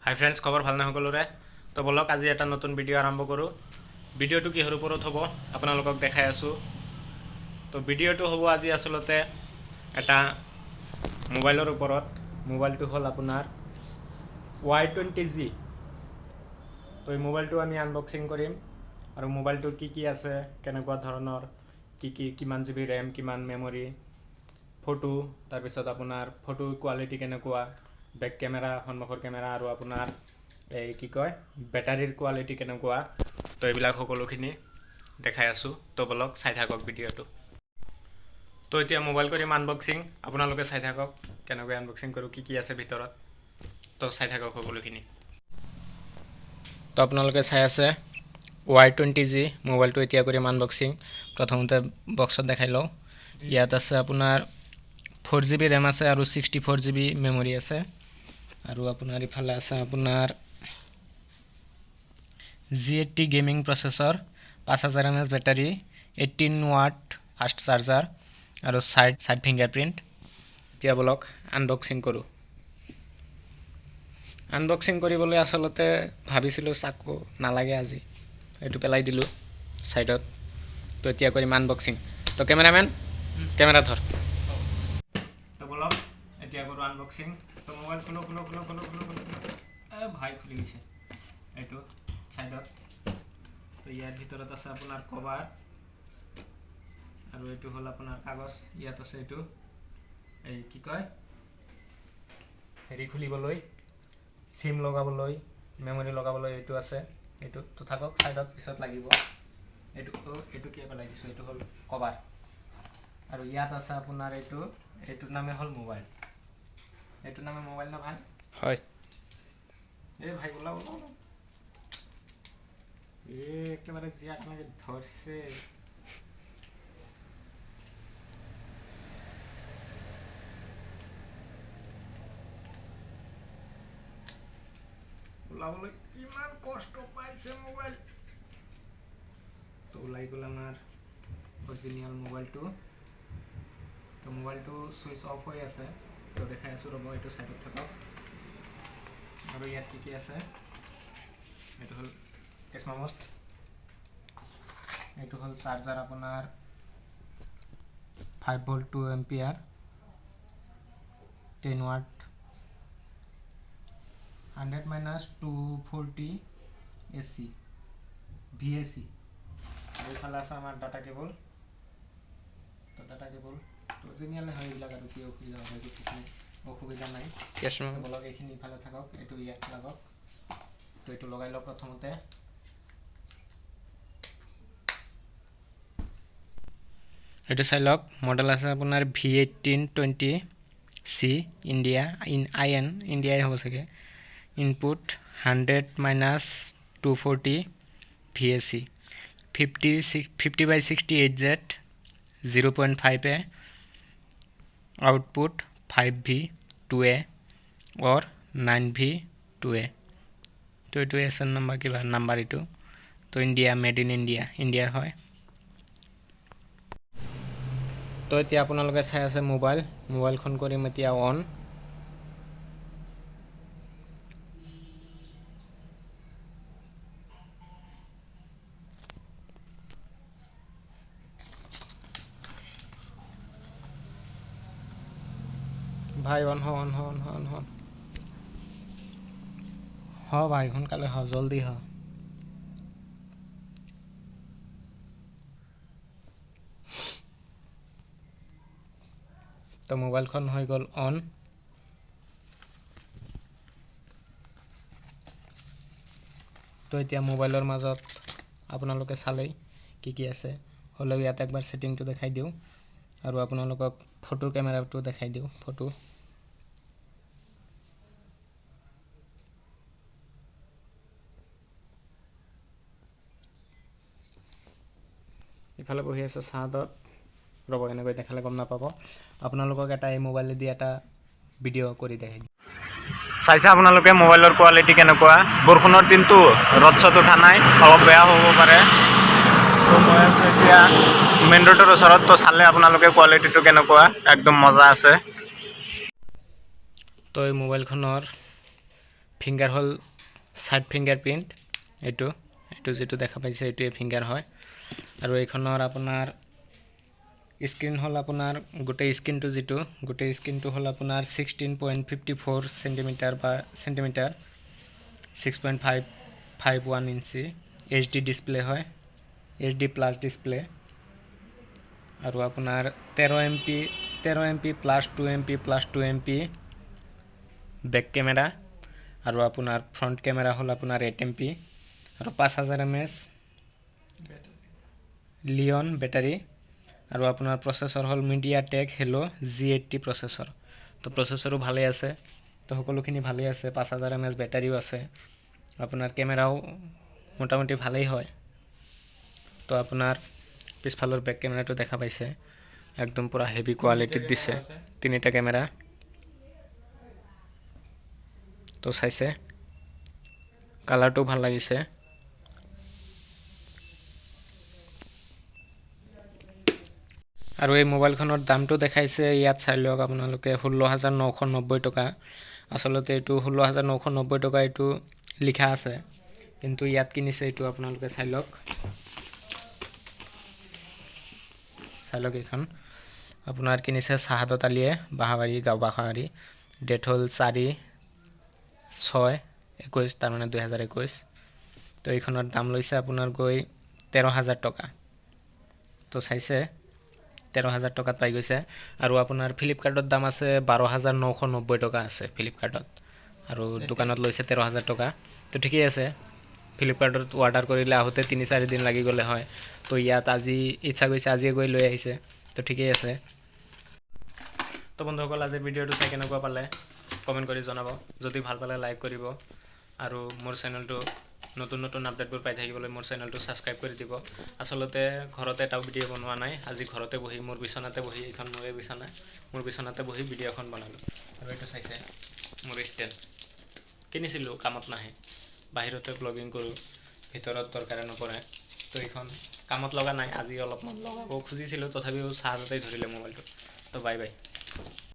হাই friends, খবৰ ভালনে সকলোৰে? তো ব'লক, আজি এটা নতুন ভিডিঅ' আৰম্ভ কৰোঁ। ভিডিঅ'টো কিহৰ ওপৰত হ'ব আপোনালোকক দেখাই আছোঁ। তো ভিডিঅ'টো হ'ব আজি আচলতে এটা মোবাইলৰ ওপৰত। মোবাইলটো হ'ল আপোনাৰ Y20G। তো এই মোবাইলটো আমি আনবক্সিং কৰিম আৰু মোবাইলটোৰ কি কি আছে, কেনেকুৱা ধৰণৰ, কি কি, কিমান জিবি ৰেম, কিমান মেমৰি, ফটো, তাৰপিছত আপোনাৰ ফটো কোৱালিটি কেনেকুৱা, বেক কেমেৰা, সন্মুখৰ কেমেৰা আৰু আপোনাৰ এই কি কয় বেটাৰীৰ কোৱালিটি কেনেকুৱা, তো এইবিলাক সকলোখিনি দেখাই আছোঁ। তো ব'লক, চাই থাকক ভিডিঅ'টো। তো এতিয়া মোবাইল কৰিম আনবক্সিং, আপোনালোকে চাই থাকক কেনেকৈ আনবক্সিং কৰোঁ, কি কি আছে ভিতৰত। তো চাই থাকক সকলোখিনি। তো আপোনালোকে চাই আছে Y20G মোবাইলটো, এতিয়া কৰিম আনবক্সিং। প্ৰথমতে বক্সত দেখাই লওঁ। ইয়াত আছে আপোনাৰ 4 জিবি ৰেম আছে আৰু 64 জিবি মেমৰি আছে। আৰু আপোনাৰ ইফালে আছে আপোনাৰ G80 gaming processor, 5000 mAh battery, 18 watt fast charger আৰু চাইড চাইড ফিংগাৰপ্ৰিণ্ট। এতিয়া ব'লক, আনবক্সিং কৰোঁ। আনবক্সিং কৰিবলৈ আচলতে ভাবিছিলোঁ চাকু নালাগে আজি, এইটো পেলাই দিলোঁ ছাইডত। তো এতিয়া কৰিম আনবক্সিং। তো কেমেৰামেন, কেমেৰা ধৰ। তো ব'লক, এতিয়া কৰোঁ আনবক্সিং। তো মোবাইল খোলো, খোলো, খোলো, খোলো, খোলো, খোলো। এ ভাই, খুলি গৈছে। এইটো ছাইডত। তো ইয়াৰ ভিতৰত আছে আপোনাৰ কভাৰ আৰু এইটো হ'ল আপোনাৰ কাগজ। ইয়াত আছে এইটো এই কি কয় হেৰি খুলিবলৈ, চিম লগাবলৈ, মেমৰি লগাবলৈ এইটো আছে। এইটো তো থাকক ছাইডত, পিছত লাগিব। এইটো এইটো কিয় পেলাই দিছোঁ? এইটো হ'ল কভাৰ আৰু ইয়াত আছে আপোনাৰ এইটো, এইটোৰ নামে হ'ল মোবাইল। এইটোৰ নামে মোবাইল না ভাই? হয়। এই ভাই, ওলা ওলা ওলা। এ একেবাৰে জীয়াক লাগে ধৰছে। ওলাবলৈ কিমান কষ্ট পাইছে মোবাইল। তো ওলাই গ'ল আমাৰ অৰিজিনেল মোবাইলটো। তো মোবাইলটো ছুইচ অফ হৈ আছে, তো দেখাই আছোঁ, ৰ'ব, এইটো ছাইডত থাকক। আৰু ইয়াত কি কি আছে? এইটো হ'ল কেছমামত, এইটো হ'ল চাৰ্জাৰ আপোনাৰ 5 volt 2 ampere 10 watt 100 minus 240 AC VAC। আৰু এইফালে আছে আমাৰ ডাটা কেবল। তো ডাটা কেবল তো অৰিজিনেল হয় এইবিলাক, আৰু কি অসুবিধা হয়, একো ঠিক নাই, অসুবিধা নাই। বলক, এইখিনি ইফালে থাকক, এইটো ইয়াত লাগক। তো এইটো লগাই লওক প্ৰথমতে। এইটো চাই লওক, মডেল আছে আপোনাৰ V18 20C, India in IN, ইণ্ডিয়াই হ'ব চাগে। Input 100 minus 240 VAC, 56 50 by 68 Z, 0.5 A, output 5 V 2 A or 9 V 2 A। তো এইটো এছ এন নাম্বাৰ, কিবা নাম্বাৰ এইটো। তো ইণ্ডিয়া, মেড ইন ইণ্ডিয়া, ইণ্ডিয়াৰ হয়। তো এতিয়া আপোনালোকে চাই আছে মোবাইল। মোবাইলখন কৰিম এতিয়া অন। ভাই, অন হ, অন হ, অন হ, অন হ, হ ভাই, সোনকালে হ, জলদি হ। তো মোবাইলখন হৈ গ'ল অন। তো এতিয়া মোবাইলৰ মাজত আপোনালোকে চালেই কি কি আছে, হ'লেও ইয়াত একবাৰ ছেটিংটো দেখাই দিওঁ আৰু আপোনালোকক ফটো কেমেৰাটো দেখাই দিওঁ। ফটো ইফালে বহি আছে চাদত, ৰ'ব, এনেকৈ দেখালে গম নাপাব। আপোনালোকক এটা এই মোবাইলেদি এটা ভিডিঅ' কৰি দেখাই দিম। চাইছে আপোনালোকে মোবাইলৰ কোৱালিটি কেনেকুৱা? বৰষুণৰ দিনটো, ৰ'দ চদ উঠা নাই, অলপ বেয়া হ'ব পাৰে। তো মই আছোঁ এতিয়া মেইন ৰোডৰ ওচৰত। তো চালে আপোনালোকে কোৱালিটিটো কেনেকুৱা, একদম মজা আছে। তো এই মোবাইলখনৰ ফিংগাৰ হ'ল চাইড ফিংগাৰ প্ৰিণ্ট, এইটো এইটো যিটো দেখা পাইছে এইটোৱে ফিংগাৰ হয়। আৰু এইখনৰ আপোনাৰ স্ক্ৰীণ হ'ল আপোনাৰ গোটেই স্ক্ৰীণটো যিটো গোটেই স্ক্ৰীণটো হ'ল আপোনাৰ 16.54 চেণ্টিমিটাৰ বা centimetre 6.551 inch H D display হয়, এইচ ডি প্লাছ ডিছপ্লে। আৰু আপোনাৰ 13 MP plus 2 MP plus 2 MP back camera আৰু আপোনাৰ ফ্ৰণ্ট কেমেৰা হ'ল আপোনাৰ 8 এম পি আৰু 5000 এম এইচ লিঅন বেটাৰী। আৰু আপোনাৰ প্ৰচেছৰ হ'ল মিডিয়া টেক হেল' জি 80 প্ৰচেছৰ। তো প্ৰচেছৰো ভালেই আছে, তো সকলোখিনি ভালেই আছে। 5000 এম এইচ বেটাৰীও আছে, আপোনাৰ কেমেৰাও মোটামুটি ভালেই হয়। তো আপোনাৰ পিছফালৰ বেক কেমেৰাটো দেখা পাইছে, একদম পূৰা হেভি কোৱালিটিত দিছে, তিনিটা কেমেৰা। তো চাইছে, কালাৰটো ভাল লাগিছে। আৰু এই মোবাইলখনৰ দামটো দেখাইছে ইয়াত, চাই লওক আপোনালোকে, 16,990 টকা। আচলতে এইটো 16,990 টকা এইটো লিখা আছে, কিন্তু ইয়াত কিনিছে এইটো আপোনালোকে চাই লওক। চাই লওক, এইখন আপোনাৰ কিনিছে চাহাদত আলীয়ে, বাহাবাৰী গাঁও, বাহাবাৰী। ডেট হ'ল 4/6/21, তাৰমানে 2021। তো এইখনৰ দাম লৈছে আপোনাৰ গৈ 13,000 টকা। তো চাইছে, 13,000 টকাত পাই গৈছে। আৰু আপোনাৰ ফ্লিপকাৰ্টত দাম আছে 12,990 টকা আছে ফ্লিপকাৰ্টত, আৰু দোকানত লৈছে 13,000 টকা। তো ঠিকেই আছে। ফ্লিপকাৰ্টত অৰ্ডাৰ কৰিলে আহোঁতে 3-4 দিন লাগি গ'লে হয়। তো ইয়াত আজি ইচ্ছা গৈছে, আজিয়ে গৈ লৈ আহিছে। তো ঠিকেই আছে। তো বন্ধুসকল, আজিৰ ভিডিঅ'টো চাই কেনেকুৱা পালে কমেণ্ট কৰি জনাব। যদি ভাল পালে লাইক কৰিব আৰু মোৰ চেনেলটো নতুন নতুন আপডেটবোৰ পাই থাকিবলৈ মোৰ চেনেলটো ছাবস্ক্ৰাইব কৰি দিব। আচলতে ঘৰতে এটাও ভিডিঅ' বনোৱা নাই। আজি ঘৰতে বহি, মোৰ বিচনাতে বহি, এইখন মোৰে বিচনা, মোৰ বিচনাতে বহি ভিডিঅ' এখন বনালোঁ। আৰু এইটো চাইছে, মোৰ ষ্টেণ্ড কিনিছিলোঁ, কামত নাহে। বাহিৰতে ব্লগিং কৰোঁ, ভিতৰত দৰকাৰে নপৰে। তো এইখন কামত লগা নাই। আজি অলপমান লগাব খুজিছিলোঁ, তথাপিও চাৰ্জতেই ধৰিলে মোবাইলটো। তো বাই বাই।